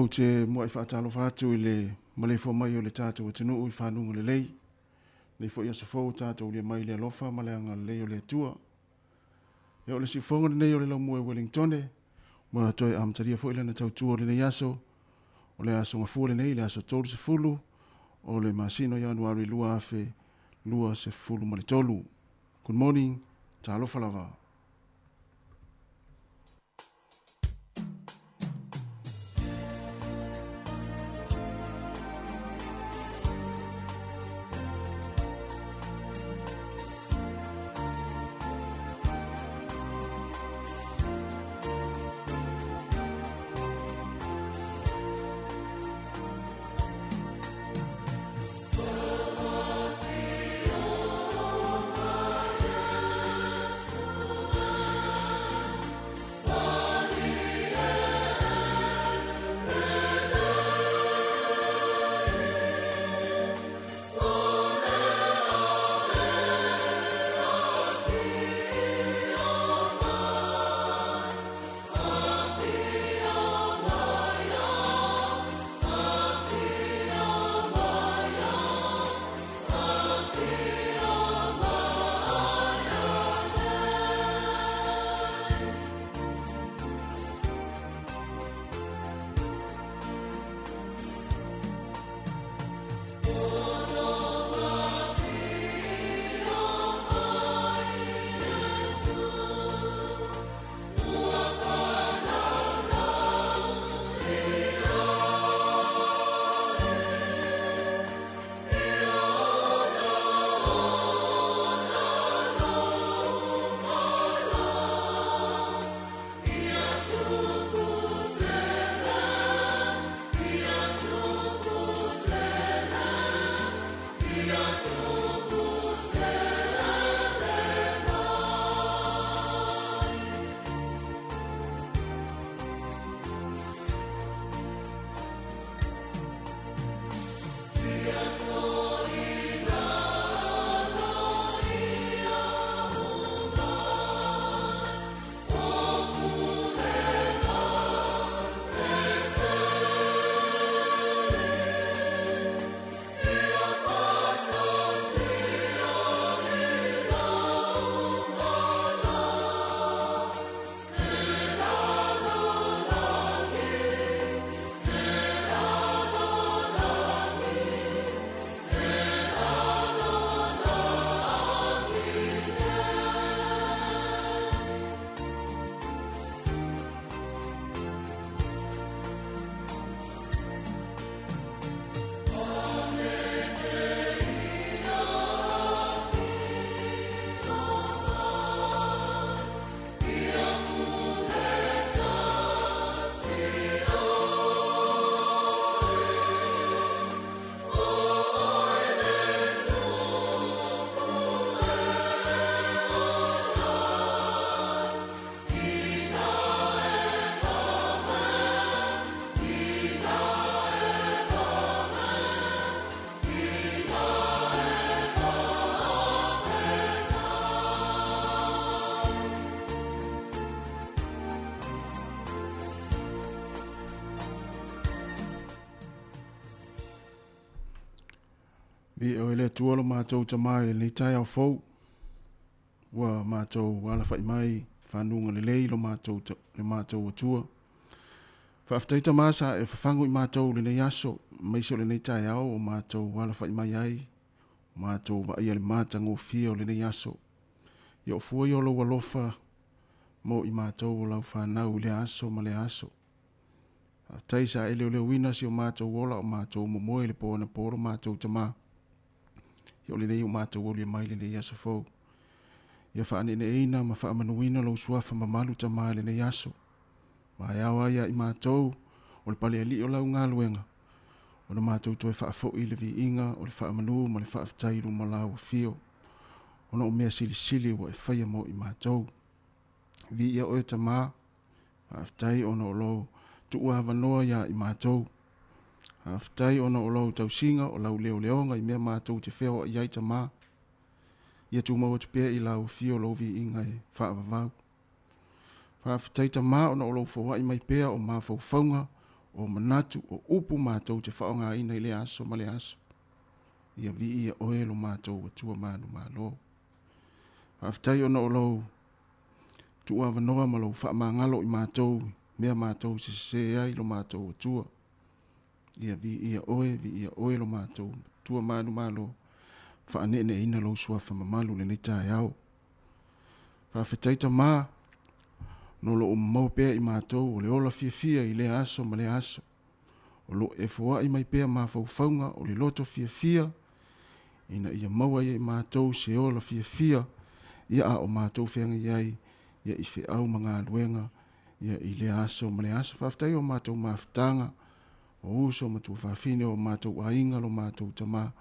Ou te muai faatalofa atu i le maleifua mai o le tatou atunuu i fanuga lelei. Nei foi aso fou o tatou ulia mai i le alofa ma le agalelei o le Atua. Ia o le siufofoga lenei o le laumua i Wellingtone, ua toe amatalia foi lana tautua o lenei aso, o le aso Gafua lenei, le aso 30 o le masina o Ianuari 2023. Good morning, talofa lava. Viia oe le Atua lo matou Tama i lenei taeao fou. Ua matou alafai mai fanuga lelei lo matou, le matou Atua. Faafetai Tama sa e fafagu i matou i lenei aso, aemaise o lenei taeao ua matou alafai mai ai, matou vaaia le matagofie o lenei aso. Ia o fua ia o lou alofa mo i matou o lau fanau i lea aso ma lea aso. Faafetai sa e leoleoina si o matou ola o matou momoe i le po anapo lo matou Tama. Ia o lenei ua matou olia mai lenei aso fou. Ia faaneeneeina ma faamanuina lou suafa mamalu Tama i lenei aso. Ma e ao ai ia i matou o le palealii o lau galuega, ona matou toe faafoi le viiga o le faamanu ma le faafetai i luma o lau afio, ona o mea silisili ua e faia mo i matou. Viia oe Tama, faafetai ona o lou tuuavanoa ia i matou. Faafetai ona o lou tausiga o lau leoleoga i mea matou te feoai ai Tama. Ia tumau atu pea i lau afio lou viiga e faavavau. Faafetai Tama ona o lou foai mai pea o mafaufauga o manatu, o upu matou te faaaogaina i lea aso ma lea aso. Ia viia oe lo matou Atua manumalo. Faafetai ona o lou tuuavanoa ma lou faamagalo i matou mea matou te sese ai lo matou Atua. Ia viia oe, viia oe lo matou Atua manumalo, faaneeneeina lou suafa mamalu i lenei taeao. Faafetai Tama, no lou maua pea i matou o le ola fiafia i lea aso ma lea aso. O lo o e foai mai pea mafaufauga o le loto fiafia ina ia maua ai e matou se ola fiafia ia a o matou feagai ai ia i feau ma galuega ia i lea aso ma lea aso. Faafetai o matou mafutaga, o uso ma tuafafine o matou aiga, lo matou tama,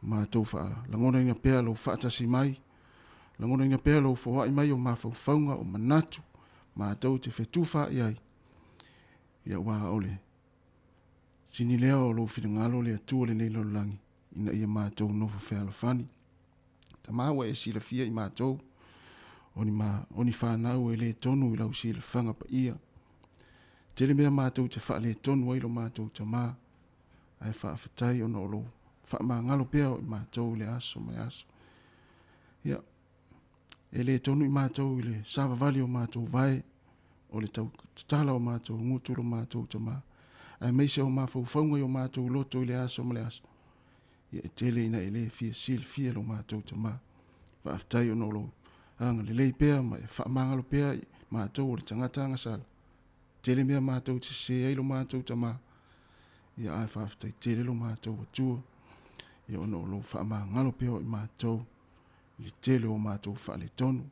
matou faalagonaina pea lou faatasi mai, lagonaina pea lou foai mai o mafaufauga, o manatu, matou te fetufaai ai, ia aua o le sini lea o lou finagalo le Atua lenei lalolagi, ina ia matou nofo fealofani. Tama ua e silafia i matou, o ni, ma, o ni fanau e le tonu i lau silafaga paia. Tele mea matou te faaletonu ai lo matou tama, ae faafetai ona o lou faamagalo pea o i matou i le aso ma le aso. Ia, e le tonu i matou i le savavali o matou vae, o le tau tatala o matou gutu lo matou tama, aemaise o mafaufauga i o matou loto i le aso ma le aso. Ia e tele ina e le fia silafia lo matou tama. Faafetai ona o lou agalelei pea ma e faamagalo pea i matou o le tagata agasala. Tele mea matou te sese ai lo matou tama. Ia ae faafetai tele lo matou Atua. Ia ona o lou faamagalo pea o i matou i le tele o matou faaletonu.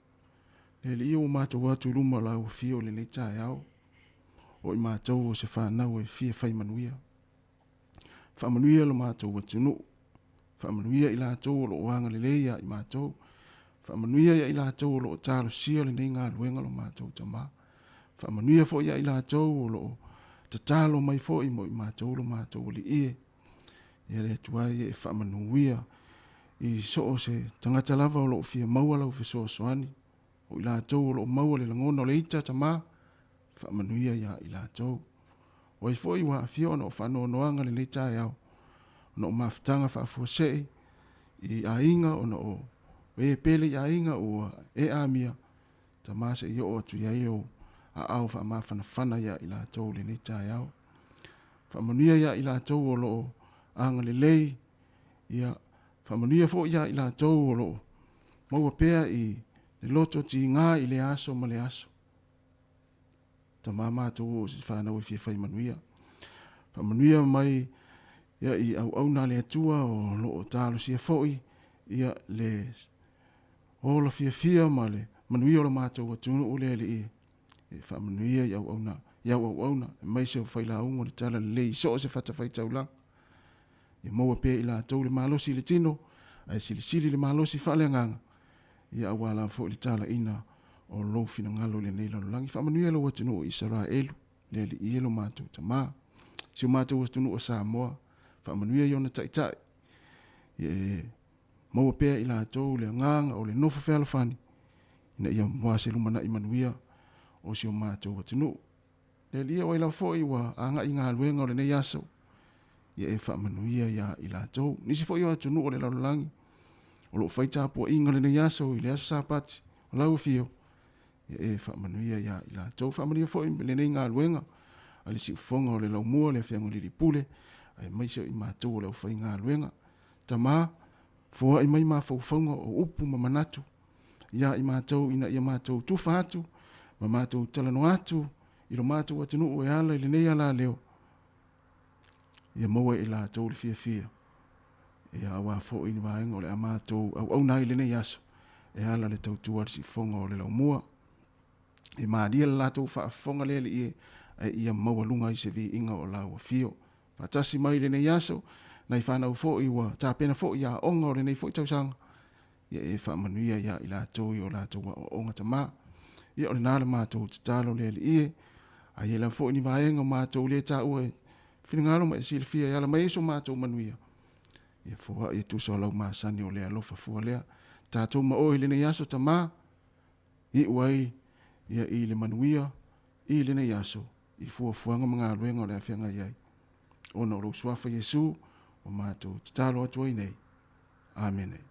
Le Alii ua matou atu i luma o lau afio i lenei taeao, o i matou o se fanau e fia fai manuia. Faamanuia lo matou atunuu, faamanuia i latou o lo o agalelei ia i matou, faamanuia ia i latou o lo o talosia lenei galuega lo matou Tama. Faamanuia foi ia i latou o lo o tatalo mai foi mo i matou lo matou Alii e. Ia le Atua e e faamanuia i so o se tagata lava o lo o fia maua lau fesoasoani, o i latou o lo o maua le lagona o le ita Tama, faamanuia ia i latou. O ai foi ua aafia ona o faanoanoaga lenei taeao, ona o mafutaga faafuasei i aiga, ona o e pele i aiga ua e amia, Tama se i oo atu i ai ou aao faamafanafana ia i latou i lenei taeao. Faamanuia ia i latou o lo o agalelei, ia faamanuia foi ia i latou o lo o maua pea i le loto tiga i lea aso ma lea aso. Tama matou o se fanau e fia fai manuia. Faamanuia mai ia i auauna a le Atua o lo o talosia foi ia le ola fiafia ma le manuia o lo matou atunuu le Alii e faamanuia i auauna i au auauna aemaise o failauga o le talalelei i so o se fatafaitaulaga. Ia maua pea i latou le malosi i le tino ae silisili le malosi faaleagaga ia aua lava foi le talaina o lou finagalo i lenei lalolagi. Faamanuia lou atunuu o Isaraelu, le Alii e lo matou Tama. Si o matou atunuu o Samoa, faamanuia i ona taitai, ia e maua pea i latou le agaga o le nofo fealofani, ina ia mua se lumanai manuia o si o matou atunuu. Le Alii o ai lava foi ua agai i galuega o lenei aso, ia e faamanuia ia i latou. Nisi foi o atunuu o le lalolagi o lo o fai tapuaiga lenei aso i le aso Sapati o lau afio, ia e faamanuia ia i latou. Faamanuia foi lenei galuega a le siufofoga o le laumua, le Afioga i le Alii Pule, aemaise o i matou o le aufaigaluega. Tama, foai mai mafaufauga o upu ma manatu ia i matou ina ia matou tufa atu ma matou talanoa atu i lo matou atunuu e ala i lenei alaleo, ia maua e i latou le fiafia, ia aua foi ni vaega o le a matou auauna ai i lenei aso, e ala le tautua a le siufofoga o le laumua. E malie le latou faafofoga le Alii e, ae ia maualuga ai se viiga o lau afio. Faatasi mai i lenei aso, nai fanau foi ua tapena foi aoga o lenei foi tausaga, ia e faamanuia ia i latou i o latou aoaoga Tama. Ia o lena le matou tatalo le Alii e, a i ai lava foi ni vaega o matou le taua e finagalo ma e silafia e ala mai ai so matou manuia, ia foai e tusa o lau masani o le alofa fua lea. Tatou ma oe i lenei aso Tama, iu ai ia i le manuia i lenei aso. i fuafuaga ma galuega o le a feagai ai. Ona o lou Suafa Iesu ua matou tatalo atu ai nei. Amene.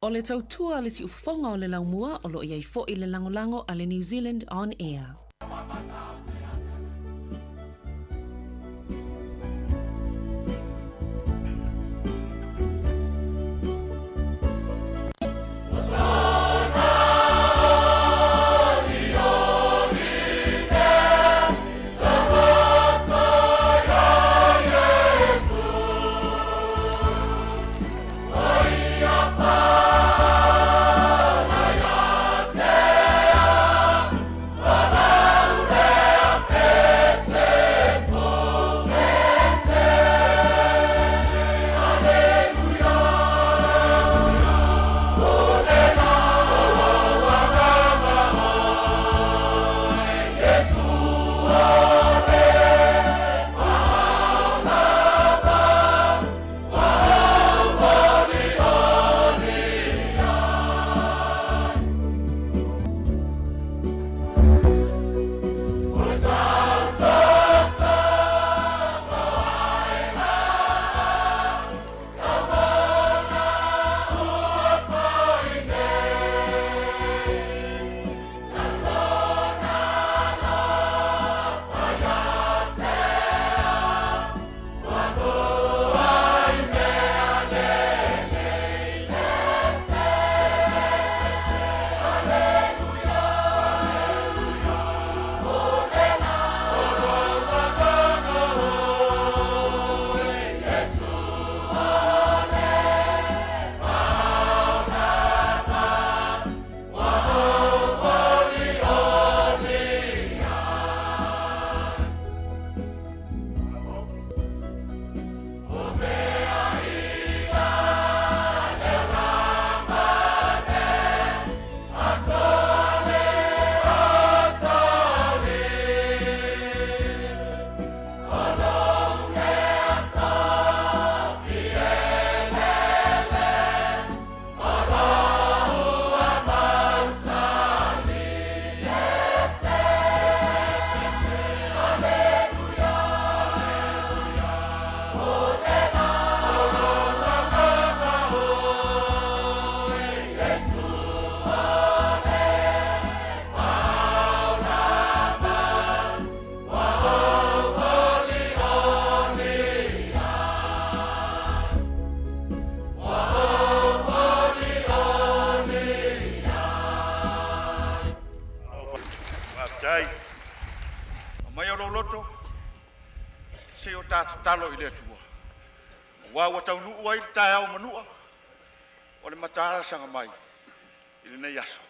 O le tautua a le siufofoga o le laumua o lo o i ai foi le lagolago a le New Zealand On Air. Aumaia lou loto se i o ta tatalo i le Atua, aua ua taunuu ai le taeao manua o le mataala mai i lenei aso.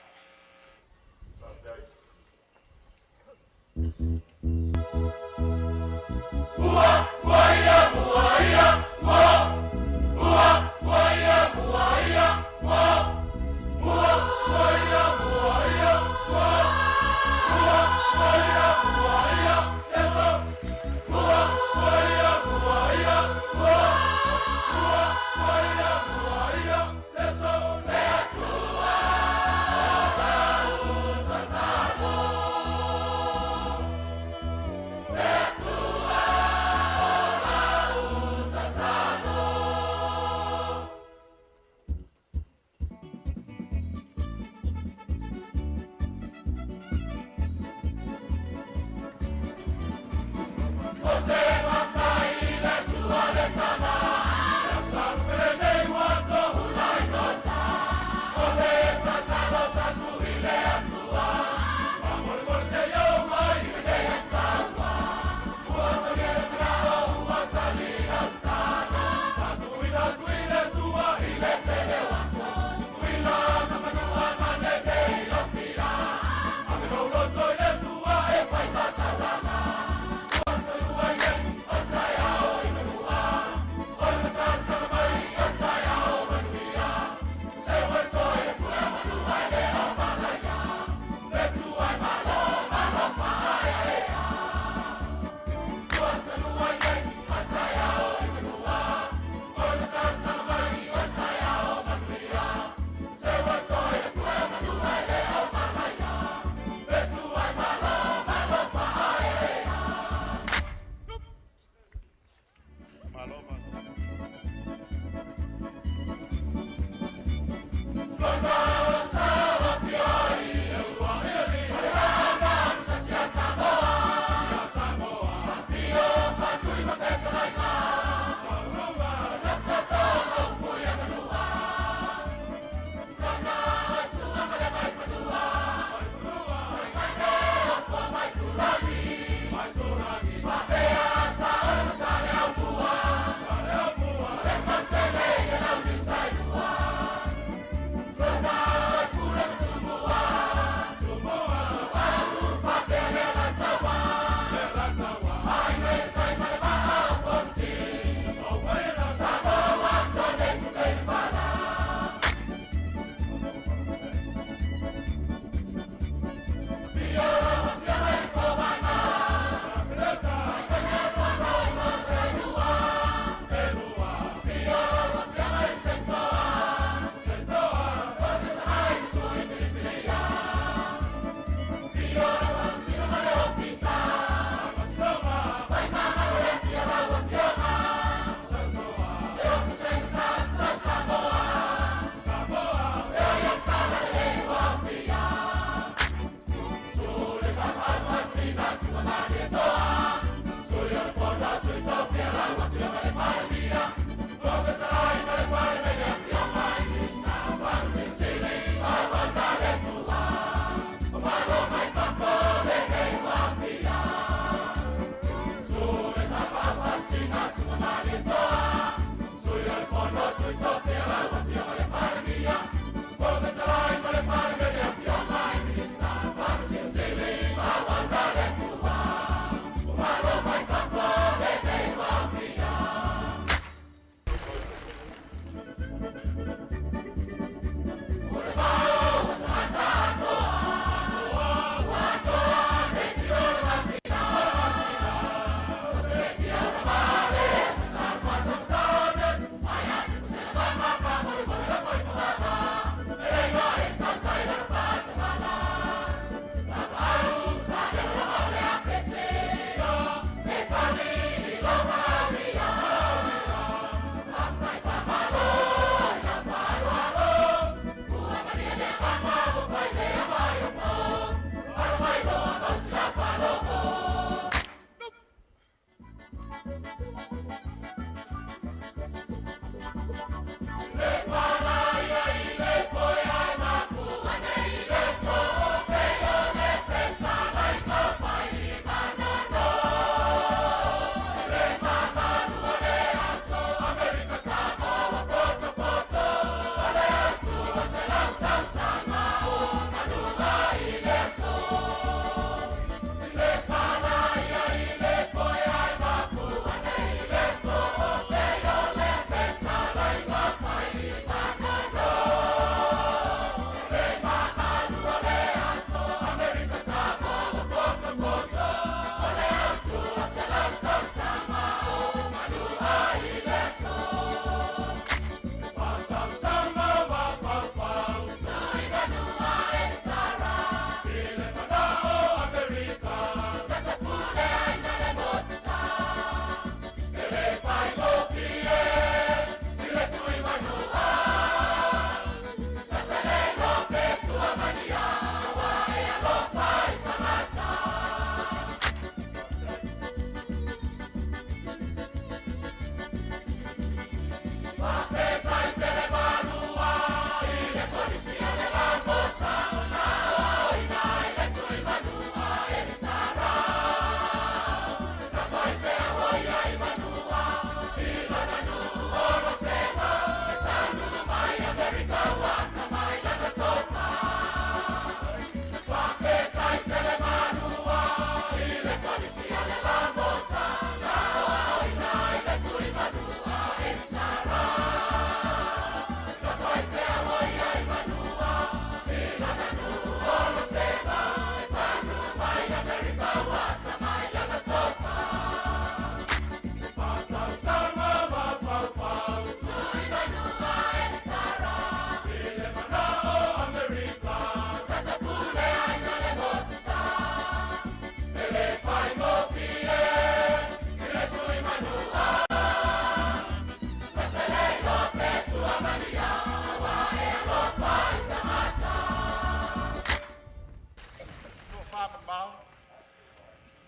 Tofa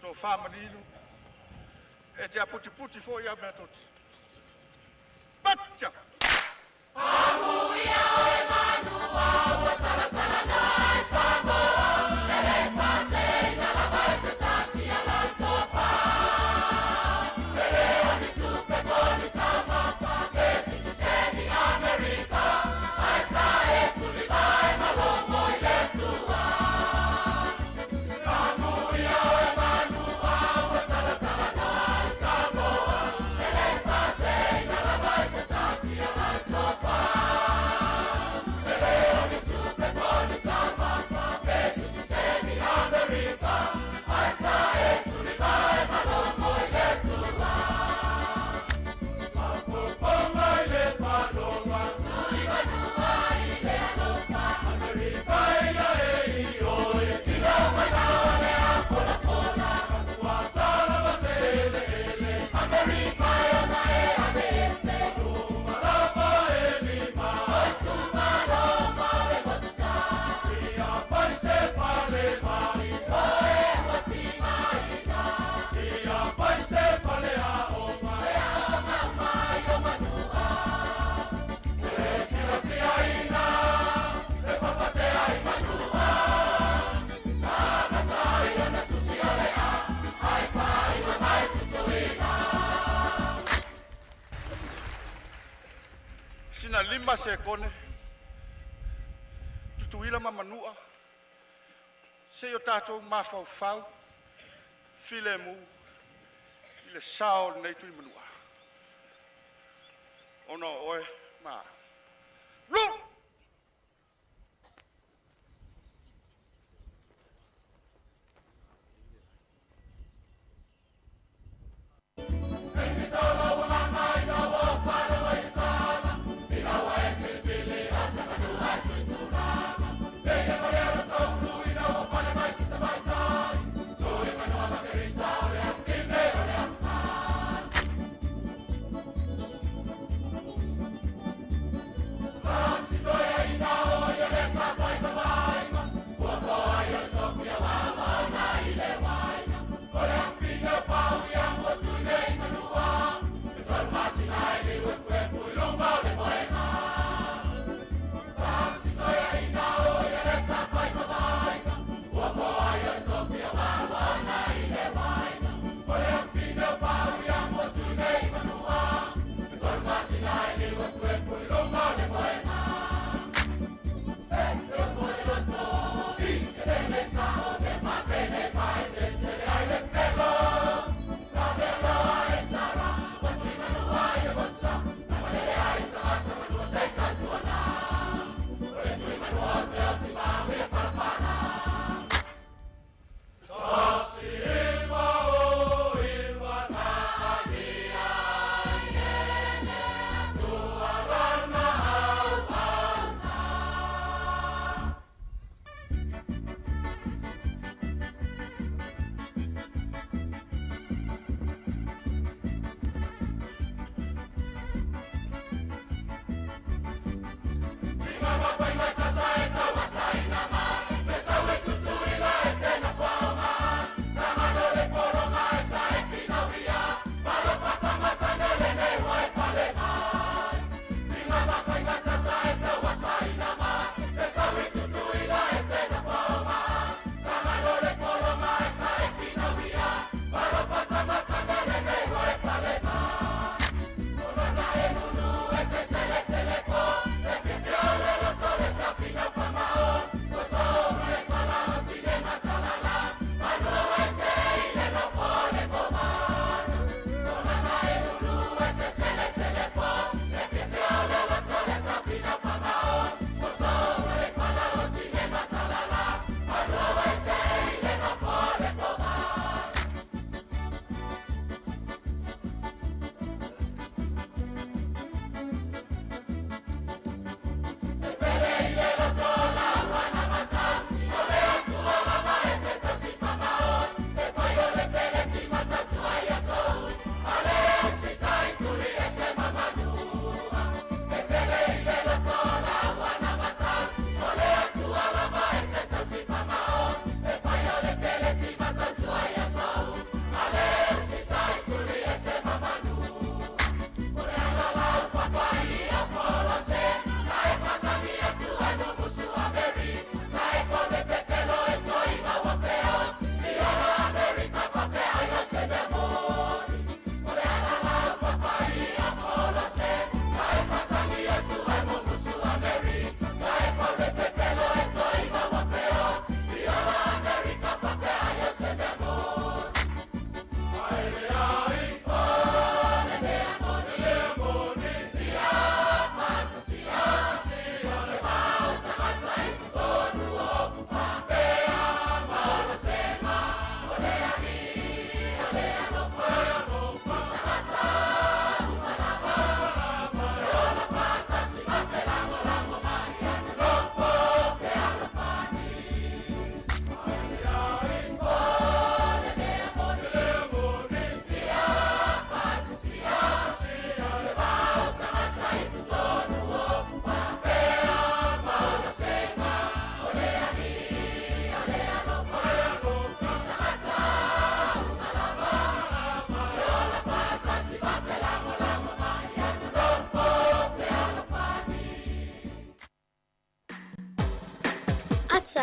tofa manino, e te aputiputi foi a mea toti. Pacha! Sina 5 sekone, tutuila ma manua, se o tātou mafaufau, filemu, i le sao o lenei tui manua. Ona o oe ma. Lu!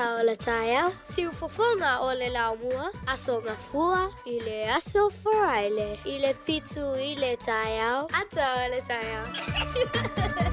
Ata o le taeao, siufofoga o le laumua, Aso Gafua i le aso Faraile i le 7 i le taeao, ata o le taeao.